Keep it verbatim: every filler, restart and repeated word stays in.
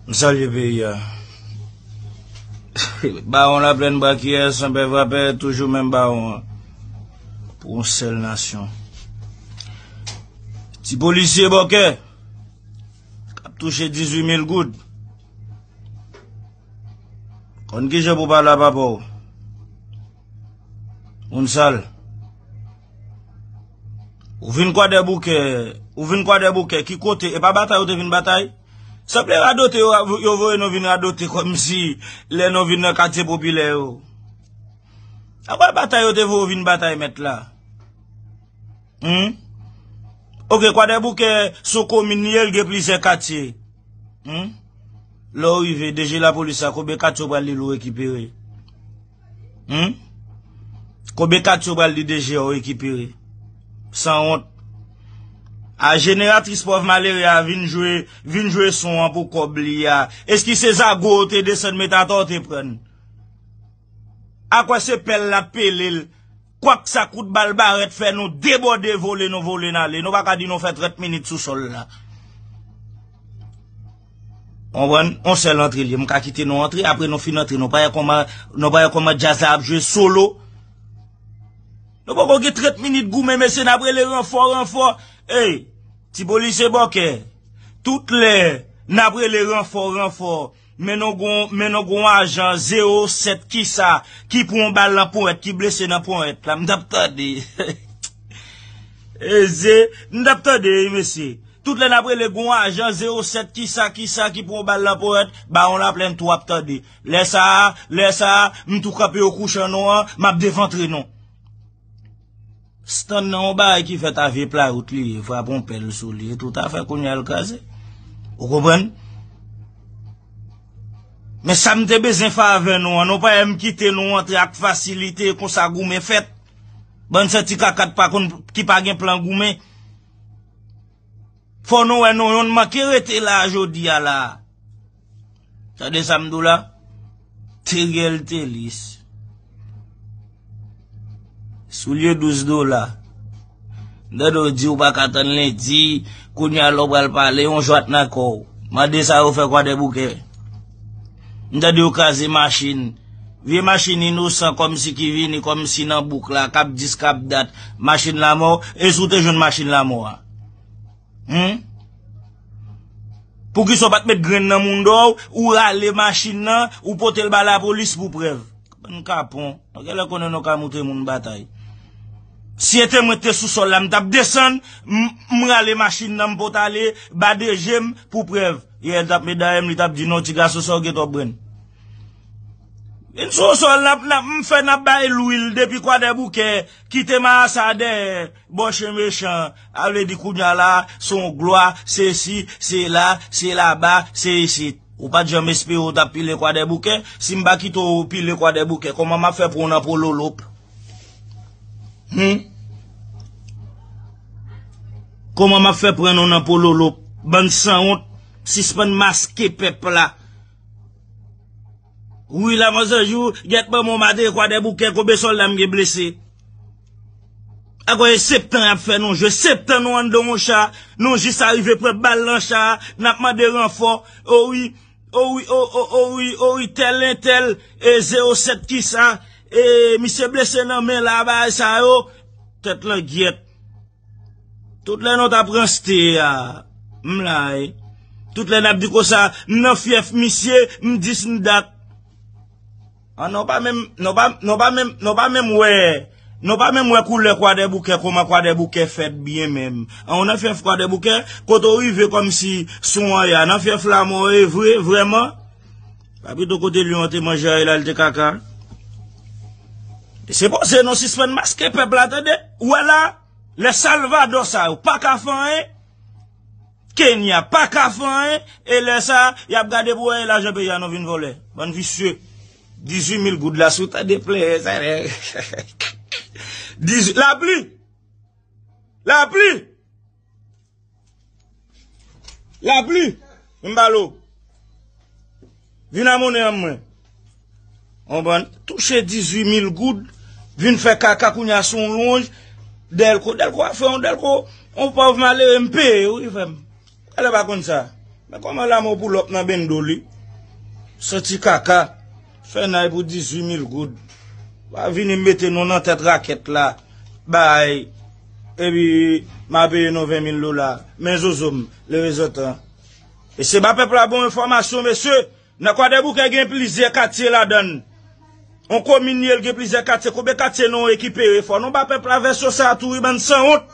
M salye peyi a. Bawon Laplèn Brakiyè, Sanpè Vrapè, toujou menm bawon an. Pou yon sèl nasyon. Ti polisye bòkè k ap touche dizuit mil goud. Konn kijan pou pale a papa w. Moun sal. Ou vin Kwadèboukè, ou vin Kwadèboukè, ki kote? E pa batay ou te vin batay? Sanble radote yo, yo voye nou vin radote kòmsi lè nou vin nan katye popilè yo. Apa batay yo te voye w vin batay mèt la? Hum? Oke, Kwadèboukè se yon komin li ye, l gen plizyè katye. Hum? Lè w rive, D G lapolis la, konbyen katye w pral di l ou rekipere? Hum? Konbyen katye w pral di D G a ou rekipere? Sanwont. A jeneratris pòv malere a vin jwe, vin jwe son an pou kòb li a. Èske se zago w te desann met atò w te prann? Akwè se pèl la t pele l. Kwak sa kout bal barèt fè nou debòde vole nou vole n ale. Nou pa ka di nou fè trant minit sou sòl la. Konprann? On sèl antre li ye. M ka kite nou antre, apre nou fin antre, nou pa wè kòman, nou pa wè kòman djaz la ap jwe solo. Nou poko gen trant minit goumen, mesye, n ap rele ranfò, ranfò. Ey, ti polisye bòkè. Tout lè n ap rele ranfò, ranfò. Men nou gon, men nou gon ajan zewo sèt kisa ki pran yon bal nan ponyèt, ki blese nan ponyèt la, m t ap tande. Eze, m t ap tande, wi, mesye. Tout lè n ap rele gon ajan zewo sèt kisa, kisa ki pran yon bal nan ponyèt, Bawon Laplèn tou ap tande. Lè sa a, lè sa a, m tou kanpe yo kouche an nou an, m ap devantre nou. Stand nan yon bagay ki fèt a vye playout li ye, frape yon pèl sou li, e tout afè kounye a l kraze. Ou konprann? Men sa m te bezwen fè avè nou an, nou pa wè m kite nou antre ak fasilite, konsa goumen fèt. Bann sèti kaka t pa konn, ki pa gen plan goumen. Fò nou wè nou yonn manke rete la a jodi a la a. Tande sa m di w la? Teriel Telis. Soulye douz dola. M tande w di w pa ka tann lendi, kounye a lè w pral pale, yon jwat nan kò w. Mande sa yo fè Kwadèboukè. M tande yo kraze machin. Vye machin inosan kòmsi ki vini kòmsi nan bouk la, k ap dis, k ap dat. Machin lanmò, e si w te jwenn machin lanmò a? Hum? Poukisa w pa t met grenn nan mounda w, ou rale machin nan, ou pote l ba lapolis pou prèv? Bann kapon. Ou genlè konnen nou ka moutre moun batay. Si se te mwen ki te sou sòl la, m t ap desann, m, m rale machin nan, m pot ale, ba D G m pou prèv. Yè, l t ap met dayè m, li t ap di, "Non, ti gason, sa w gen twòp grenn." Vin sou sòl, n ap, n ap, m fè n ap bay lwil depi Kwadèboukè, kite marasa dèyè, bò chen mechan, a vle di kounye a la, se yon glwa, se si, se la, se laba, se isit. Ou pa t janm espere w t ap pile Kwadèboukè, si m pa kite w pile Kwadèboukè, kòman m ap fè pran w nan pololop? Hum? Kòman m ap fè pran nou nan pololop? Bann sanwont, sispann maske pèp la. Wi, Lamanzanjou, gèt manman w, m atake Kwadèboukè, konbyen sòlda m gen blese? Akoz e septan y ap fè nou jwe, septan nou anndan yon cha, nou jis arive pran bal nan cha a, n ap mande ranfò, o wi, o wi, o, o, o wi, o wi, tèl entèl, e zewo sèt kisa, e misye blese nan men la, bagay sa yo, tèt langyèt. Tout lè nou t ap ranste a, m la, wi. Tout lè n ap di konsa, m nan fyèf misye, m dis m dat. An, nou pa menm, nou pa, nou pa menm, nou pa menm wè, nou pa menm wè koulè Kwadèboukè, kòman Kwadèboukè fèt byen menm. An, ou nan fyèf Kwadèboukè, kote w rive kòmsi sou anya, nan fyèf lanmò, e vre, vrèman. Pa pito kote lyon an te manje a, e la l te kaka. Se poze nou sispann maske pèp la, tande? Ou wè la? Lè Salvadò sa yo pa ka fè anyen, Kenya pa ka fè anyen, e lè sa a, y ap gade pou wè e lajan peyi a nou vin vòlè. Bann visye. Dizuit mil goud la, si w tande plen sa. Dizuit, lapli! Lapli! Lapli! M ba l ou. Vin a monnen an mwen. Konprann? Touche dizuit mil goud, vin fè kaka kounye a sou yon lwonj. Dèlko, Dèlko a fè yon Dèlko, yon pòv malere m peye, wi, frè m. Alò pa konn sa. Men kòman lanmò pou lòp nan bendo li? Santi kaka. Fè nay pou dizuit mil goud. Pa vini mete nou nan tèt rakèt la. Bay. Epi, m a peye nou ven mil dola. Men zozo m, leve zantan. E se ba pèp la bon enfòmasyon, mesye. Nan Kwadèboukè gen plizyè katye ladan l. On komin ye l gen plizyè katye. Konbyen katye nou rekipere? Fò nou ba pèp la vèsyon sa a tou wi, bann sanwont.